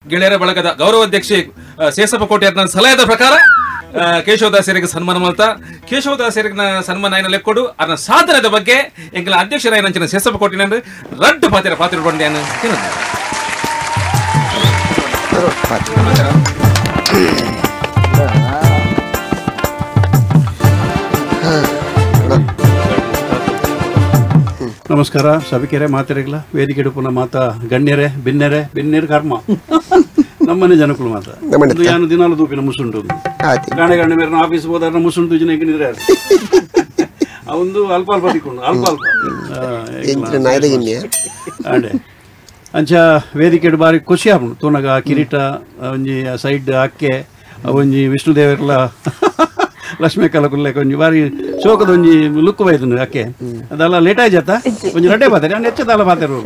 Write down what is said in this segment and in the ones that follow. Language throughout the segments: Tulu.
ಗೆಳೆಯರ ಬಳಗದ ಗೌರವಾಧ್ಯಕ್ಷೆ ಸೇಸಪ್ಪ ಕೋಟೆ ಸಲಹೆದ ಪ್ರಕಾರ ಕೇಶವದಾಸರಿಗೆ ಸನ್ಮಾನ ಮಾಡ್ತಾ ಕೇಶವದಾಸರಿಗೆ ಸನ್ಮಾನ ಏನ ಲೆಕ್ಕೊಡು ಅದನ್ನ ಸಾಧನದ ಬಗ್ಗೆ ಎಂಕಲ ಅಧ್ಯಕ್ಷರಾಯನಂಚಿನ ಸೇಸಪ್ಪ ಕೋಟೆ ರಡ್ಡು ಪಾತ್ರ ಪಾತ್ರ ಬಂದೆ. ನಮಸ್ಕಾರ ಸಭಿಕೆರೆ ಮಾತೆರೆಗ್ಲ ವೇದಿಕೆ ಪುನಃ ಮಾತಾ ಗಣ್ಯರೇ ಬಿನ್ನೆರೆ ಬಿನ್ನೇರು ಕರ್ಮ ನಮ್ಮನೆ ಜನಕ್ಕಳು ಮಾತ್ರ ಯಾನು ದಿನಾಲು ದೂಪಿನ ಮುಸುಂಟು ಗಾಣೆ ಗಣ್ಯ ಮೇರೆ ಆಫೀಸ್ ಹೋದಾರ ಮುಸುಂಟು ಜನ ಹೆಂಗಿದ್ರೆ ಅವಂದು ಅಲ್ಪ ಅಲ್ಪ ತಿಕ್ಕೊಂಡು ಅಲ್ಪ ಅಲ್ಪ ಅಡೆ ಅಂಚ ವೇದಿಕೆ ಬಾರಿ ಖುಷಿ ಆಪುಂಡು ತೂನಗ ಕಿರೀಟ ಒಂಜಿ ಸೈಡ್ ಅಕ್ಕೆ ಒಂಜಿ ವಿಷ್ಣುದೇವರ್ಲ ಲಕ್ಷ್ಮೀ ಕಲಕುಲ್ಲೆ ಒಂಜಿ ಬಾರಿ ಶೋಕದ ಒಂಜಿ ಲುಕ್ ಬೈದು ಅಕ್ಕೆ ಅದೆಲ್ಲ ಲೇಟ್ ಆಯ್ತ ಒಂಜಿ ರಡ್ಡೆ ಪಾತಾರೆ ನಾನು ಹೆಚ್ಚದಲ್ಲ ಪಾತೆರು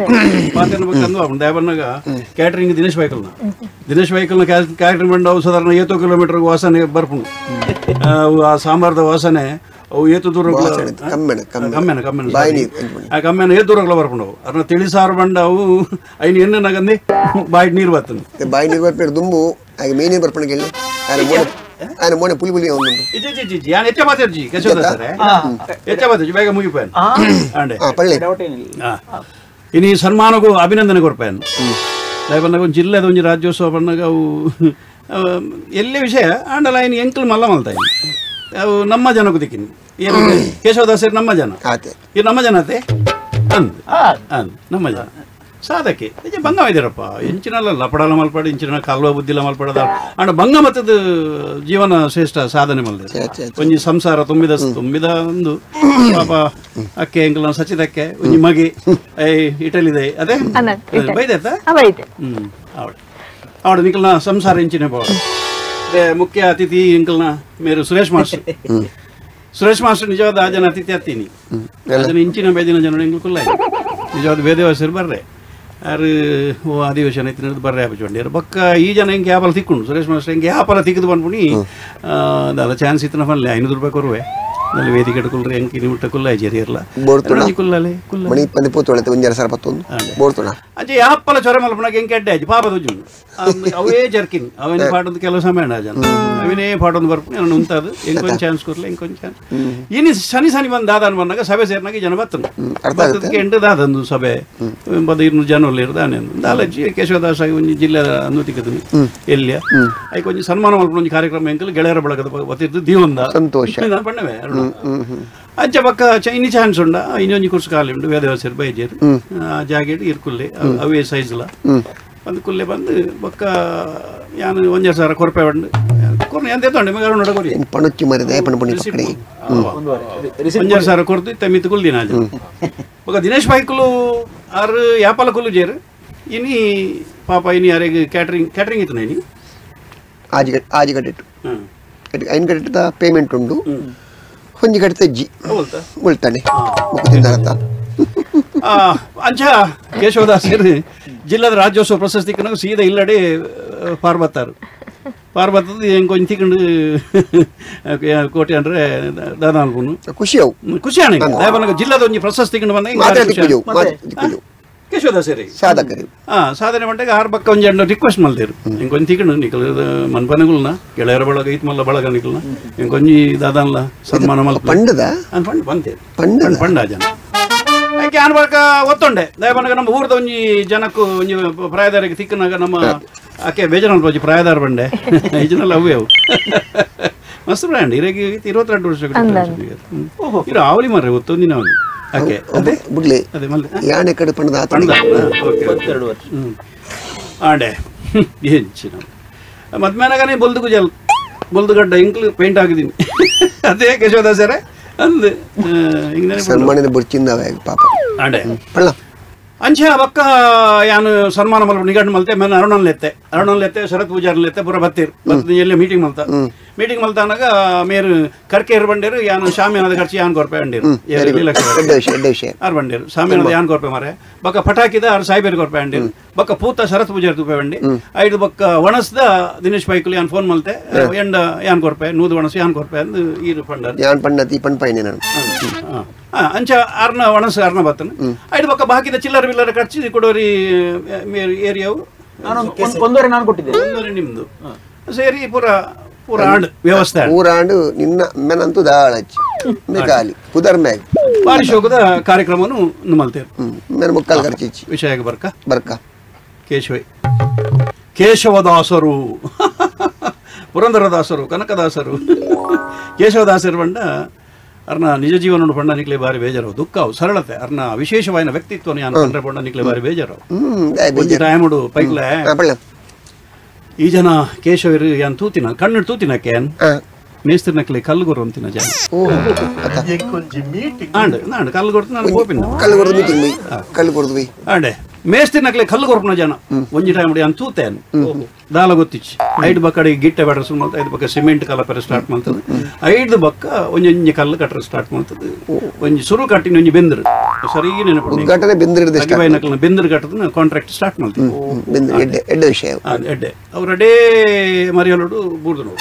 ಪಾತೆರ ಕಂದು ಆಪುಂಡು ದಯಬನ್ನಾಗ ಕ್ಯಾಟ್ರಿಂಗ್ ದಿನೇಶ್ ವೈಕಲ್ನ ದಿನೇಶ್ ವೈಕಲ್ನ ಕ್ಯಾಟ್ರಿಂಗ್ ಬಂದು ಅವು ಸಾಧಾರಣ ಏತೋ ಕಿಲೋಮೀಟರ್ ವಾಸನೆ ಬರ್ಪುಂಡು ಆ ಸಾಂಬಾರ್ದ ವಾಸನೆ ಅವು ಏತು ದೂರ ಕಮ್ಮೆನ ಕಮ್ಮೆನ ಆ ಕಮ್ಮೆನ ಏತು ದೂರಗಳ ಬರ್ಪುಂಡು ಅದನ್ನ ತಿಳಿಸಾರು ಬಂಡ ಅವು ಐನು ಎಣ್ಣೆ ನಗಂದಿ ಬಾಯಿ ನೀರು ಬರ್ತದೆ ಬಾಯಿ ನೀರು ಬರ್ಪೇರು ದುಂಬು ಹಾಗೆ ಮೇನೇ ಬರ್ಪಣ ಕೇಳಿ ఆయన ಮೋನೆ ಪುಲಿ ಪುಲಿ ಒಂದು ಯಾನ್ ಹೆಚ್ಚ ಮಾತಾಡ್ಜಿ ಕೇಶವದಾಸರೇ ಹೆಚ್ಚ ಮಾತಾಡ್ಜಿ ಬೇಗ ಮುಗಿಪೇನು ಅಂಡೆ ಪಳ್ಳಿ ಇನಿ ಸನ್ಮಾನಗೂ ಅಭಿನಂದನೆ ಕೊರ್ಪೇನು ದಯಬನ್ನಾಗ ಒಂದು ಜಿಲ್ಲೆದ ಒಂಜಿ ರಾಜ್ಯೋತ್ಸವ ಬಣ್ಣಗ ಅವು ಎಲ್ಲೇ ವಿಷಯ ಆಂಡಲ ಇನ್ನು ಎಂಕಲ್ ಮಲ್ಲ ಮಲ್ತಾಯಿ ಅವು ನಮ್ಮ ಜನಕ್ಕೂ ದಿಕ್ಕಿನಿ ಏನು ಕೇಶವದಾಸರು ನಮ್ಮ ಜನ ಇದು ನಮ್ಮ ಜನತೆ ಅಂದ್ ಅಂದ್ ನಮ್ಮ ಜನ ಸಾಧಕಿ ಬಂಗ ಇದ್ದೀರಪ್ಪ ಇಂಚಿನಲ್ಲ ಲಪಡಲ ಮಲ್ಪಡ ಇಂಚಿನ ಕಾಲ್ವ ಬುದ್ಧಿಲ ಮಲ್ಪಡದ ಅಂಡ ಬಂಗ ಮತ್ತದ ಜೀವನ ಶ್ರೇಷ್ಠ ಸಾಧನೆ ಮಲ್ದೆ ಒಂಜಿ ಸಂಸಾರ ತುಂಬಿದ ತುಂಬಿದ ಒಂದು ಪಾಪ ಅಕ್ಕೆ ಎಂಕಲ ಸಚಿದಕ್ಕೆ ಒಂಜಿ ಮಗಿ I ಇಟಲಿದೆ ಅದೇ ಬೈದತ್ತ ಅವಳು ಅವಳು ನಿಕಲ್ನ ಸಂಸಾರ ಇಂಚಿನ ಬಾವ ಅದೇ ಮುಖ್ಯ ಅತಿಥಿ ಎಂಕಲ್ನ ಮೇರು ಸುರೇಶ್ ಮಾಸ್ಟರ್ ಸುರೇಶ್ ಮಾಸ್ಟರ್ ನಿಜವಾದ ಆ ಜನ ಅತಿಥಿ ಅತ್ತೀನಿ ಅದನ್ನ ಇಂಚಿನ ಬೈದಿನ ಜನ ಎಂಕಲ್ ಕುಲ್ಲ ನಿಜವಾದ ವೇದವಾಸರು ಬರ್ರೆ ಆರು ಓ ಅಧಿವೇಶನ ಐತಿ ಬರ್ರೆ ಆಪಚೊಂಡಿರು ಬಕ್ಕ ಈ ಜನ ಹಿಂಗೆ ಯಾಪಲ ತಿಕ್ಕೊಂಡು ಸುರೇಶ್ ಮಾಸ್ಟರ್ ಹಿಂಗೆ ಯಾಪಲ ತಿಕ್ಕದು ಬಂದ್ಬಿಡಿ ಅದಲ್ಲ ಚಾನ್ಸ್ ಇತ್ತನ ಫನ್ಲೆ 500 ರೂಪಾಯಿ ಕೊರುವೆ ನಲ್ಲಿ ವೇದಿಕೆ ಕುಲ್ರಿ ಹೆಂಗೆ ಕಿನಿ ಮುಟ್ಟ ಕುಲ್ಲ ಜರಿ ಇರಲ್ಲ ಕುಲ್ಲಲೆ ಕುಲ್ಲ ಅಜ್ಜಿ ಯಾಪಲ ಚೊರೆ ಮಲ್ಪನಾಗ ಹೆಂಗೆ ಅಡ್ಡೆ ಅಜ್ಜಿ ಪಾಪದ ಅವೇ ಜರ್ಕಿನ್ ಅವನ ಪಾಡೊಂದು ಕೆಲವು ಸಮಯ ಜನ ಅವನೇ ಪಾಡೊಂದು ಬರ್ಪುನಿ ನಾನು ಉಂತಾದು ಹೆಂಗೊಂದು ಚಾನ್ಸ್ ಕೊರ್ಲಿ ಹೆಂಗೊಂದು ಚಾನ್ಸ್ ಇನ್ನು ಶನಿ ಶನಿ ಬಂದು ದಾದಾನ್ ಬಂದಾಗ ಸಭೆ ಸೇರಿನಾಗ ಜನ ಬರ್ತದೆ ಬರ್ತದಕ್ಕೆ ಎಂಟು ದಾದಂದು ಸಭೆ 200 ಜನ ಇರ್ದಾನೆ ದಾಲಜ್ಜಿ ಕೇಶವದಾಸ ಒಂಜಿ ಜಿಲ್ಲೆ ಅನ್ನೋತಿಕ್ಕದನಿ ಎಲ್ಲಿಯ ಐಕ್ ಒಂಜಿ ಸನ್ಮಾನ ಮಲ್ಪುನ ಒಂಜಿ ಕಾರ್ಯಕ್ರಮ ಎಂಕಲ್ ಗೆಳೆಯರ ಬಳಗದ ಬತ್ತಿದ್ದು ದೀವಂದ ಸಂತೋಷ ಬಣ್ಣವೇ ಅಂಚ ಪಕ್ಕ ಇನ್ನು ಚಾನ್ಸ್ ಉಂಡ ಇನ್ನೊಂಜಿ ಕುರ್ಸು ಖಾಲಿ ಉಂಡು ವೇದವ್ಯಾಸರು ಬೈಜೇರು ಆ ಜಾಗೆಡ್ ಇರ್ಕುಲ್ಲೆ ಅವೇ ಸೈಜ್ಲ ಬಂದು ಕುಲ್ಲೆ ಬಂದು ಬೊಕ್ಕ ಯಾನು ಒಂಜೆರಡು ಸಾವಿರ ಕೊರಪೆ ಬಂಡು ಕೊರ್ನ ಎಂತ ಎತ್ತೊಂಡೆ ಮಗ ನೋಡ ಕೊರಿ ಪಣುಚ್ಚಿ ಮರಿದೆ ಪಣ ಪಣಿ ಪಕ್ಕಡಿ ಒಂಜೆರಡು ಸಾವಿರ ಕೊರ್ದು ತಮ್ಮಿತ್ತು ಕುಲ್ದಿನ ಬೊಕ್ಕ ದಿನೇಶ್ ಬಾಯ್ಕುಲು ಆರು ಯಾಪಲ ಕುಲ್ಲು ಜೇರು ಇನಿ ಪಾಪ ಇನಿ ಯಾರಿಗೆ ಕ್ಯಾಟ್ರಿಂಗ್ ಕ್ಯಾಟ್ರಿಂಗ್ ಇತ್ತು ಇನಿ ಆಜಿ ಆಜಿ ಕಟ್ಟಿಟ್ಟು ಐನ್ ಕಟ್ಟಿದ ಪೇಮೆಂಟ್ ಉಂಡು ಒಂಜಿ ಕಟ್ಟಿದ ಅಜ್ಜಿ ಉಳ್ತಾನೆ ಮುಖದಿಂದ ಅಂಚ ಕೇಶವದಾಸರು ಜಿಲ್ಲಾದ ರಾಜ್ಯೋತ್ಸವ ಪ್ರಶಸ್ತಿ ಸೀದಾ ಇಲ್ಲಡೆ ಪಾರ್ಬತ್ತಾರು ಪಾರ್ಬತ್ತದ ಹೆಂಗೆ ತಿಕೊಂಡು ಕೋಟೆ ಅಂದ್ರೆ ದಾದಾನ್ಪುನು ಖುಷಿ ಅವು ಖುಷಿ ಆಣ ಜಿಲ್ಲಾದ ಒಂಜಿ ಪ್ರಶಸ್ತಿ ಬಂದ ಕೇಶವದಾಸರಿ ಸಾಧಕರು ಸಾಧನೆ ಮಂಟಾಗ ಆರು ಬಕ್ಕ ಒಂಜಿ ಅಂಡ ರಿಕ್ವೆಸ್ಟ್ ಮಲ್ದೇರು ಇಂಕೊಂಜಿ ತಿಕೊಂಡು ನಿಕಲ್ ಮನ್ಪನಗುಲ್ನ ಗೆಳೆಯರ ಬಳಗ ಐತ್ ಮಲ್ಲ ಬಳಗ ನಿಕಲ್ನ ಇಂಕೊಂಜಿ ದಾದಾನ್ಲ ಸನ್ಮಾನ ಮಲ್ಪ ಪಂಡದ ಪಂಡ್ ಬಂತೆ ಪಂಡ ಪಂಡ ಜನ ಯಾಕೆ ಆನ್ ಬಳಕ ಒತ್ತೊಂಡೆ ದಯಬನಗ ನಮ್ಮ ಊರದ ಒಂಜಿ ಜನಕ್ಕೂ ಒಂಜಿ ಪ್ರಾಯದಾರಿಗೆ ತಿಕ್ಕನಾಗ ನಮ್ಮ ಆಕೆ ಬೇಜಾರು ಒಂಜಿ ಪ್ರಾಯದಾರ ಬಂಡೆ ಈ ಜನ ಅವೇ ಅವು ಮಸ್ತ್ ಬ್ರ್ಯಾಂಡ್ ಇರಾಗಿ 22 ವರ್ಷ ಇರೋ ಆವಲಿ ಮಾರ್ರೆ ಒತ್ತೊಂದಿನ ಅವನು ಓಕೆ ಅದೇ ಬುಡ್ಲೆ ಅದೇ ಮಲ್ಲೆ ಯಾನೆ ಕಡೆ ಪಂಡದ ಪಂಡ ಓಕೆ ಆಂಡೆ ಎಂಚಿನ ಮದ್ಮೇನಾಗನೇ ಬೊಲ್ದು ಗುಜಲ್ ಬೊಲ್ದು ಗಡ್ಡ ಇಂಕ್ಲು ಪೇಂಟ್ ಆಗಿದ್ದೀನಿ ಅದೇ ಕೇಶವದಾಸರೇ ಅಂದು ಹಿಂಗೆ ಸನ್ಮಾನದ ಬುರ್ಚಿಂದ ಪಾಪ ಆಂಡೆ ಪಳ್ಳ ಅಂಚ ಬಕ್ಕ ಯಾನು ಸನ್ಮಾನ ಮಲ್ಪ ನಿಗಡ್ ಮಲ್ತೆ ಮೇಲೆ ಅರುಣನ್ಲೆತ್ತೆ ಅರುಣನ್ಲೆತ್ತೆ ಶರತ್ ಪೂಜಾರ್ಲೆತ್ತೆ ಪೂರ ಬತ್ತೀರ್ ಬತ್ತ ಎಲ್ಲಿ ಮೀಟಿಂಗ್ ಮಲ್ತ ಮೀಟಿಂಗ್ ಮಲ್ತ ಅನ್ನಾಗ ಮೇರು ಕರ್ಕೇರು ಬಂಡೇರು ಯಾನು ಶಾಮಿಯಾನದ ಖರ್ಚು ಯಾನ್ ಕೊರ್ಪೆ ಅಂಡೇರು ಆರು ಬಂಡೇರು ಶಾಮಿಯಾನದ ಯಾನ್ ಕೊರ್ಪೆ ಮಾರೆ ಬಕ್ಕ ಪಟಾಕಿದ ಆರು ಸಾಯ್ಬೇರು ಕೊರ್ಪೆ ಅಂಡೇರು ಬಕ್ಕ ಪೂತ ಶರತ್ ಪೂಜಾರಿ ತುಪೆ ಬಂಡಿ ಐದು ಬಕ್ಕ ಒಣಸ್ದ ದಿನೇಶ್ ಪೈಕುಲು ಯಾನ್ ಫೋನ್ ಮಲ್ತೆ ಎಂಡ ಯಾನ್ ಕೊರ್ಪೆ ನೂದು ಒಣಸು ಯಾನ್ ಕೊರ್ಪೆ ಅಂದು ಈರು ಪಂಡರ್ ಯಾನ್ ಪಣ್ಣತಿ ಪಣ್ ಪೈನೆ ನಾನು ಅಂಚ ಅರ್ನ ಒಣಸು ಅರ್ನ ಬತ್ತನ ಐದು ಬಕ್ಕ ಬಾಕಿದ ಚಿಲ್ಲರ ಬಿಲ್ಲರ ಖರ್ಚು ಕೊಡೋರಿ ಏರಿಯಾವು ಒಂದೂವರೆ ನಾನು ಕೊಟ್ಟಿದ್ದೆ, ಒಂದೂವರೆ ನಿಮ್ದು ಸೇರಿ ಪೂರ ಪೂರ ಆಂಡ್ ವ್ಯವಸ್ಥೆ ಪೂರ ಆಂಡ್ ನಿನ್ನ ಮೆನಂತೂ ದಾಳಚ್ಚಿ ಮೆಕಾಲಿ ಪುದರ್ ಮ್ಯಾಗ್ ಬಾರಿ ಶೋಕದ ಕಾರ್ಯಕ್ರಮನು ಮಲ್ತೇವೆ. ಮೆನ ಮುಕ್ಕಾಲು ಖರ್ಚಿಚ್ಚಿ ವಿಷಯ ಬರ್ಕ ಬರ್ಕ ಕೇಶವೈ ಕೇಶವದಾಸರು ಪುರಂದರದಾಸರು ಕನಕದಾಸರು ಕೇಶವದಾಸರು ಬಂಡ ಅರ್ನ ನಿಜ ಜೀವನ ಪಂಡ ನಿಕ್ಲೆ ಬಾರಿ ಬೇಜಾರು ದುಃಖವು ಸರಳತೆ ಅರ್ನ ವಿಶೇಷವಾದ ವ್ಯಕ್ತಿತ್ವ ಯಾನ್ ಪಂಡ್ರೆ ಪಂಡ ನಿಕ್ಲೆ ಬಾರಿ ಬೇಜಾರು. ಒಂಜಿ ಟೈಮುಡು ಪೈಕ್ಲೆ ಈ ಜನ ಕೇಶವರು ಯಾನ್ ತೂತಿನ ಕಣ್ಣು ತೂತಿನಕ್ಕೆ ಮೇಸ್ತ್ರಿನಕ್ಲೆ ಕಲ್ಲು ಕೊರು ಅಂತಿನ ಜನ ಆಂಡ್ ನಾಂಡ್ ಕಲ್ಲು ಕೊಡ್ತು ನಾನು ಕೋಪಿನ ಕಲ್ಲು ಕೊರ್ದು ಮೀಟಿಂಗ್ ಕಲ್ಲು ಕೊರ್ದು ಆಂಡೆ ಮೇಸ್ತ್ರಿನಕ್ಲೆ ಕಲ್ಲು ಕೊರ್ಪುನ ಜನ ಒಂಜಿ ಟೈಮ್ ಯಾನ್ ತೂತೇನು ದಾಲ ಗೊತ್ತಿಚ್ಚಿ ಐದು ಬಕ್ಕ ಗಿಟ್ಟೆ ಬೇಡ ಸುಮ್ಮ ಐದು ಬಕ್ಕ ಸಿಮೆಂಟ್ ಕಲಪೆರೆ ಸ್ಟಾರ್ಟ್ ಮಾಡ್ತದೆ, ಐದು ಬಕ್ಕ ಒಂಜೊಂಜಿ ಕಲ್ಲು ಕಟ್ಟರೆ ಸ್ಟಾರ್ಟ್ ಮಾಡ್ತದೆ, ಒಂಜಿ ಸುರು ಕಟ್ಟಿನ ಒಂಜಿ ಬೆಂದರು ಸರಿ ನೆನಪು ಬೆಂದರು ಕಟ್ಟದ ಕಾಂಟ್ರಾಕ್ಟ್ ಸ್ಟಾರ್ಟ್ ಮಾಡ್ತೀವಿ. ಎಡ್ಡೆ ಅವ್ರ ಅಡೇ ಮರಿಯಲೋಡು ಬೂರ್ದು ನೋಡು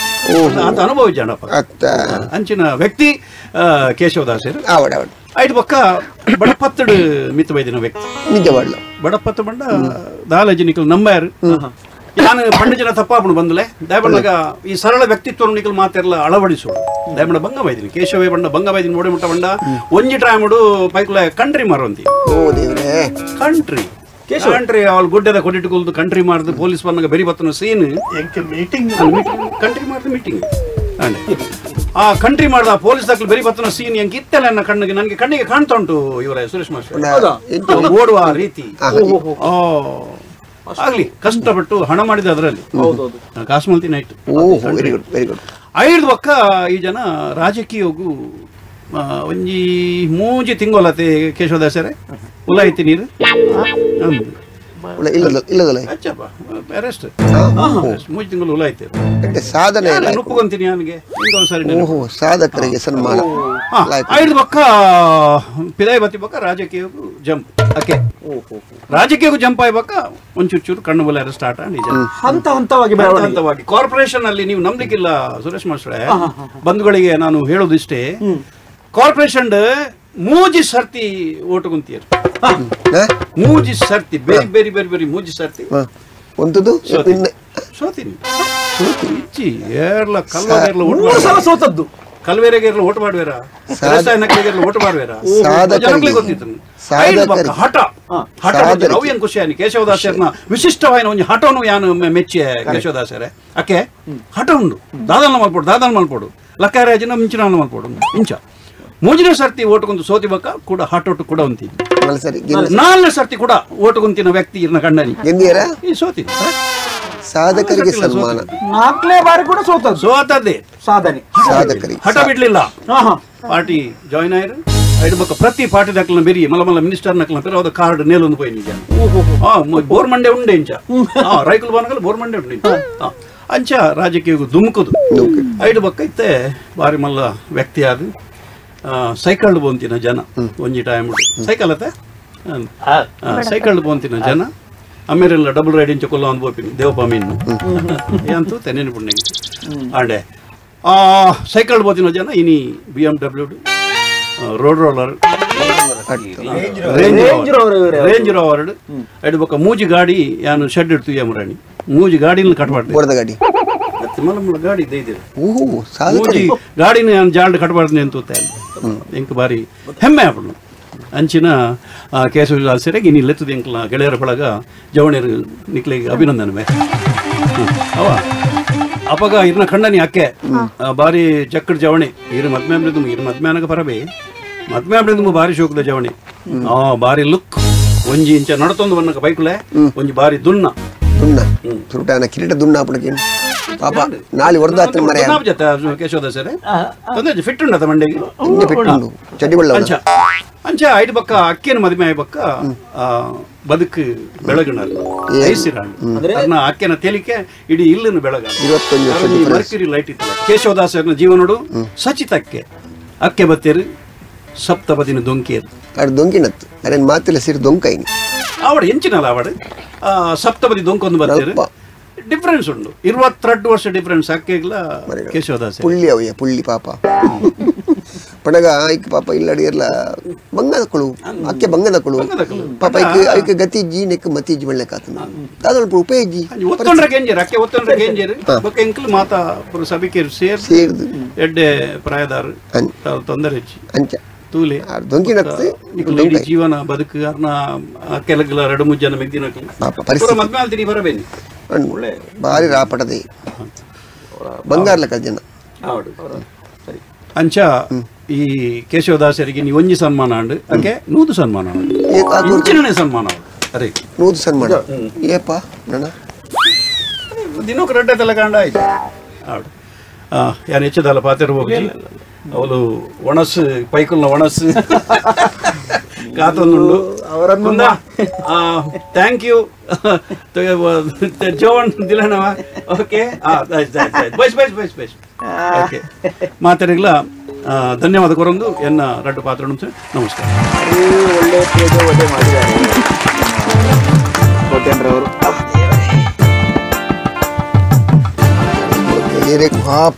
ಅಂತ ಅನುಭವ ಜನಪ್ಪ ಅಂಚಿನ ವ್ಯಕ್ತಿ ಕೇಶವದಾಸರು. ಐದು ಪಕ್ಕ ಬಡಪತ್ತಡು ಮಿತ್ತು ಬೈದಿನ ವ್ಯಕ್ತಿ ನಿಜವಾಗ್ಲು ಬಡಪತ್ತು ಬಂಡ ದಾಲಜಿ ನಿಕಲ್ ನಂಬಾರು ನಾನು ಪಂಡ ಜನ ತಪ್ಪಾಪುಣು ಬಂದಲೆ ದಯಬಣ್ಣಗ ಈ ಸರಳ ವ್ಯಕ್ತಿತ್ವ ನಿಕಲ್ ಮಾತೆಲ್ಲ ಅಳವಡಿಸೋಡು ದಯಬಣ್ಣ ಬಂಗ ಬೈದಿನಿ ಕೇಶವೇ ಬಂಡ ಬಂಗ ಬೈದಿನಿ ನೋಡಿ ಮುಟ್ಟ ಬಂಡ ಒಂಜಿ ಟೈಮುಡು ಪೈಕುಲ ಕಂಟ್ರಿ ಮಾರುವಂತಿ ಕಂಟ್ರಿ ಕಂಟ್ರಿ ಅವಳು ಗುಡ್ಡದ ಕೊಟ್ಟಿಟ್ಟು ಕೊಲ್ದು ಕಂಟ್ರಿ ಮಾರ್ದು ಪೊಲೀಸ್ ಬಂದಾಗ ಬೆರಿ ಬತ್ತನ scene meeting country ಮಾರ್ದು meeting ಆ ಕಂಟ್ರಿ ಮಾಡ್ದ ಪೊಲೀಸ್ ದಾಖಲು ಬೆರಿ ಬತ್ತನ ಸೀನ್ ಹೆಂಗೆ ಇತ್ತೆಲ್ಲ ನನ್ನ ಕಣ್ಣಿಗೆ ನನಗೆ ಕಣ್ಣಿಗೆ ಕಾಣ್ತಾ ಉಂಟು ಇವರೇ ಸುರೇಶ್ ಮಾಸ್ಟರ್ ಓಡುವ ರೀತಿ. ಆಗ್ಲಿ ಕಷ್ಟಪಟ್ಟು ಹಣ ಮಾಡಿದ ಅದರಲ್ಲಿ ಕಾಸು ಮಲ್ತಿ night very good very good. ಐದು ಪಕ್ಕ ಈ ಜನ ರಾಜಕೀಯಗೂ ಒಂಜಿ ಮೂಜಿ ತಿಂಗೊಲತೆ ಕೇಶವದಾಸರೇ ಉಲಾಯ್ತಿ ನೀರು ಅಚ್ಚಪ್ಪ ಅರೆಸ್ಟ್ ಮೂಜಿ ತಿಂಗಳು ಉಲಾಯ್ತಿ ಸಾಧನೆ ಒಪ್ಪುಕೊಂತೀನಿ ನನಗೆ ಸರಿ ಸಾಧಕರಿಗೆ ಸನ್ಮಾನ. ಐದು ಪಕ್ಕ ಪಿದಾಯಿ ಬತ್ತಿ ಪಕ್ಕ ರಾಜಕೀಯಕ್ಕೂ ಜಂಪ್ ಅಕ್ಕೆ ರಾಜಕೀಯಕ್ಕೂ ಜಂಪ್ ಆಯ್ಬಕ್ಕ ಒಂಚೂರು ಕಣ್ಣು ಬಲ ಸ್ಟಾರ್ಟ್ ನಿಜ ಹಂತ ಹಂತವಾಗಿ ಹಂತವಾಗಿ ಕಾರ್ಪೊರೇಷನ್ ಅಲ್ಲಿ ನೀವು ನಂಬಲಿಕ್ಕಿಲ್ಲ ಸುರೇಶ್ ಮಾಸ್ಟ್ರೆ ಬಂಧುಗಳಿಗೆ ನಾನು ಹೇಳೋದಿಷ್ಟೇ, ಕಾರ್ಪೊರೇಷನ್ ಮೂಜಿ ಸರ್ತಿ ಓಟು ಕುಂತಿಯರು ಮೂಜಿ ಸರ್ತಿ ಬೇರೆ ಬೇರೆ ಬೇರೆ ಬೇರೆ ಮೂಜಿ ಸರ್ತಿ ಒಂದದು ಸೋತೀನಿ ಇಚ್ಚಿ ಏರ್ಲ ಕಲ್ವಾಗೆರ್ಲ ಓಟ್ ಸೋತದ್ದು ಕಲ್ವೇರೆಗೆ ಓಟ್ ಮಾಡುವೇರ ರಸಾಯನಕ್ಕೆ ಓಟ್ ಮಾಡುವೇರ ಜನಗಳಿಗೆ ಗೊತ್ತಿತ್ತು. ಹಠ ಹಠ ಅವು ಏನ್ ಖುಷಿ ಆಯ್ತು ಕೇಶವದಾಸರನ್ನ ವಿಶಿಷ್ಟವಾದ ಒಂದು ಹಠವನ್ನು ಯಾನು ಮೆಚ್ಚಿ ಕೇಶವದಾಸರೇ ಅಕ್ಕೆ ಹಠ ಉಂಡು ದಾದನ ಮಲ್ಪೋಡು ದಾದನ ಮಲ್ಪೋಡು ಲಕ್ಕಾರಾಜನ ಮಿಂಚಿನ ಮಲ್ಪೋಡು ಇಂಚ ಮೂಜನೇ ಸರ್ತಿ ಓಟುಕೊಂದು ಸೋತಿ ಬಕ್ಕ ಕೂಡ ಹಠೋಟು ಕೂಡ ಅಂತಿದ್ದು ನಾಲ್ನೇ ಸರ್ತಿ ಕೂಡ ಓಟುಕೊಂತಿನ ವ್ಯಕ್ತಿ ಇರ್ನ ಕಣ್ಣನಿ ಈ ಸೋತಿ ಸಾಧಕರಿಗೆ ಸನ್ಮಾನ ನಾಲ್ಕನೇ ಬಾರಿ ಕೂಡ ಸೋತದ್ದು ಸೋತದ್ದೇ ಸಾಧನೆ ಸಾಧಕರಿಗೆ ಹಠ ಬಿಡ್ಲಿಲ್ಲ ಪಾರ್ಟಿ ಜಾಯಿನ್ ಆಯ್ರು ಐದು ಬಕ್ಕ ಪ್ರತಿ ಪಾರ್ಟಿ ದಾಖಲ ಬೆರಿ ಮಲ್ಲ ಮಲ್ಲ ಮಿನಿಸ್ಟರ್ ನಕಲ ಪೇರು ಅವ್ರ ಕಾರ್ಡ್ ನೇಲೊಂದು ಪೋಯಿ ನಿಜ ಬೋರ್ ಮಂಡೆ ಉಂಡೆ ಇಂಚ ರೈಕುಲ್ ಬಾನಗಲ್ ಬೋರ್ ಮಂಡೆ ಉಂಡೆ ಅಂಚ ರಾಜಕೀಯ ದುಮ್ಕುದು ಐದು ಬಕ್ಕ ಇತ್ತೆ ಬಾರಿ ಮಲ್ಲ ವ್ಯಕ್ತಿ ಅದು ಸೈಕಲ್ ಬೋಂತಿನ ಜನ ಒಂಜಿ ಟೈಮ್ ಸೈಕಲ್ ಅತ್ತೆ ಸೈಕಲ್ ಬೋಂತಿನ ಜನ ಅಮೇರೆಲ್ಲ ಡಬಲ್ ರೈಡ್ ಇಂಚ ಕೊಲ್ಲ ಒಂದು ಬೋಪಿನಿ ದೇವಪ್ಪ ಮೀನು ಅಂತೂ ತೆನೇನು ಪುಣ್ಯ ಆಂಡೆ ಆ ಸೈಕಲ್ ಬೋತಿನ ಜನ ಇನಿ BMW road roller Range Rover ಐದು ಬೊಕ್ಕ ಮೂಜಿ ಗಾಡಿ ಯಾನು ಶೆಡ್ ಇಡ್ತು ಯಮರಾಣಿ ಮೂಜಿ ಗಾಡಿನ ಕಟ್ ಮಾಡ್ದೆ ಗಾಡಿ ಮಲ್ಲ ಮಲ್ಲ ಗಾಡಿ ಇದೆ ಮೂಜಿ ಗಾಡಿನ ಯಾನು ಜಾಲ್ಡ್ ಕಟ್ ಮಾಡ್ದೆ ಅಂತ ಎಂಕ್ ಬಾರಿ ಹೆಮ್ಮೆ ಆಪುಂಡು ಅಂಚಿನ ಕೇಶವದಾಸರಿಗೆ ಇನ್ನು ಲೆತ್ತದ ಎಂಕ್ಲ ಗೆಳೆಯರ ಬಳಗ ಜವಣಿಯರು ನಿಕ್ಲಿಗೆ ಅಭಿನಂದನೆ. ಅವ ಅಪಗ ಇರ್ನ ಖಂಡನಿ ಅಕ್ಕೆ ಬಾರಿ ಜಕ್ಕಡ್ ಜವಣಿ ಇರು ಮದ್ಮೆ ಇರು ಮದ್ಮ್ಯಾನಗ ಪರಬೇ ಮದ್ಮೆ ತುಂಬ ಬಾರಿ ಶೋಕದ ಜವಣಿ ಬಾರಿ ಲುಕ್ ಒಂಜಿ ಇಂಚ ನಡತೊಂದು ಬನ್ನಕ ಬೈಕುಲೆ ಒಂಜಿ ಬಾರಿ ದುನ್ನ ದುನ್ನ ಸುರುಟಾನ ಕಿರೀಟ ದುನ್ನ ಅಪ್ಪಣಕ್ಕೆ ಪಾಪ ನಾಳೆ ಹೊರದಾತನ ಮರೆ ಕೇಶವದಾಸರೇ ತೊಂದರೆ ಫಿಟ್ ಉಂಡತ ಮಂಡೆಗೆ ಫಿಟ್ ಉಂಡು ಚಡ್ಡಿ ಬಳ್ಳ ಅಂಚ ಅಂಚ ಐದು ಬಕ್ಕ ಅಕ್ಕಿನ ಮದುವೆ ಆಯ್ ಬಕ್ಕ ಬದುಕು ಬೆಳಗಣ ಐಸಿರಾಣ ಅಕ್ಕಿನ ತೇಲಿಕೆ ಇಡೀ ಇಲ್ಲನ್ನು ಬೆಳಗ ಮರ್ಕ್ಯೂರಿ ಲೈಟ್ ಇತ್ತು ಕೇಶವದಾಸರನ ಜೀವನೋಡು ಸಚಿತಕ್ಕೆ ಅಕ್ಕೆ ಬತ್ತೇರು ಸಪ್ತಪದಿನ ದೊಂಕೇರು ಅದು ದೊಂಕಿನತ್ತು ಅರೆ ಮಾತಿಲ್ಲ ಸಿರಿ ದೊಂಕೈನಿ ಆವಡು ಎಂಚಿನಲ್ಲ ಆವಡು ಸಪ್ತಪದಿ ದೊಂಕೊಂದು ಬರ್ತೇರು ಡಿಫರೆನ್ಸ್ ಉಂಟು 22 ವರ್ಷ ಡಿಫರೆನ್ಸ್ ಅಕ್ಕೆಗ್ಲ ಕೇಶವದಾಸ ಪುಳ್ಳಿ ಅವಯ್ಯ ಪುಳ್ಳಿ ಪಾಪ ಪಣಗ ಐಕ್ ಪಾಪ ಇಲ್ಲಡಿಯರ್ಲ ಬಂಗದಕ್ಕಳು ಅಕ್ಕೆ ಬಂಗದಕ್ಕಳು ಪಾಪ ಐಕ್ ಐಕ್ ಗತಿ ಇಜ್ಜಿ ನೆಕ್ ಮತಿ ಇಜ್ಜಿ ಮಳ್ಳೆ ಕಾತನ ದಾದಲ್ಪ ಉಪಯೋಗಿ ಒತ್ತೊಂಡ್ರ ಕೆಂಜೇರು ಅಕ್ಕೆ ಒತ್ತೊಂಡ್ರ ಕೆಂಜೇರು ಬೊಕ್ಕ ಎಂಕಲ್ ಮಾತಾ ಪುರ ಸಭಿಕರು ಸೇರ್ ಸೇರ್ದು ಎಡ್ಡೆ ಪ್ರಾಯದಾರು ತೊಂದರೆ ಹೆಚ್ಚಿ ಅಂಚ ತೂಲೆ ದೊಂಕಿನತ್ತು ಇಡೀ ಜೀವನ ಬದುಕು ಅರ್ನ ಕೆಲಗಲ ಎರಡು ಮೂರು ಜನ ಮೆಗ್ದಿನಕ್ಲು ಪಾಪ ಪರಿಸ್ಥಿತಿ ಮದ್ವೆ ಆಲ್ತೀನಿ ಬರಬೇನಿ ಒಳ್ಳೆ ಭಾರಿ ರಾಪಟದೆ ಬಂಗಾರ್ಲಕ್ಕ ಜನ ಅಂಚ ಈ ಕೇಶವದಾಸರಿಗೆ ನೀವು ಒಂಜಿ ಸನ್ಮಾನ ಅಂಡು ಅಕ್ಕೆ ನೂದು ಸನ್ಮಾನ ಇಂಚಿನನೇ ಸನ್ಮಾನ ಅರೆ ನೂದು ಸನ್ಮಾನ ಏಪ ನನ್ನ ದಿನಕ್ಕೆ ರಡ್ಡೆ ತಲೆ ಕಾಂಡ ಆಯ್ತು ಆಡು ಯಾರು ಹೆಚ್ಚದಲ್ಲ ಪಾತೆರ್ ಹೋಗಿ ಅವಳು ಒಣಸು ಪೈಕುಲ್ನ ಒಣಸು ಕಾತೊಂದುಂಡು ಅವರನ್ನು thank you ಜೋವನ್ ದಿಲನವ ಓಕೆ ಬಸ್ ಬಸ್ ಬಸ್ ಬಸ್ ಓಕೆ ಮಾತಾಡಿಗ್ಲ ಧನ್ಯವಾದ ಕೊರೊಂದು ಎನ್ನ ರಡ್ಡು ಪಾತ್ರ ನಮಸ್ಕಾರ. ಒಳ್ಳೆ ಒಳ್ಳೆ ಮಾಡಿದ್ದಾರೆ ಕೋಟ್ಯನ್ರವರು.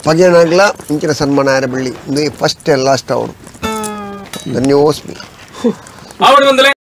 ಪಗೆನಾಗ್ಲ ಇಂಚಿನ ಸನ್ಮಾನ ಆರ ಬಳ್ಳಿ ಫಸ್ಟ್ ಲಾಸ್ಟ್ ಅವಳು ಧನ್ಯೋಸ್ಮಿ. ಆವಡಿ ಒಂದಲೇ.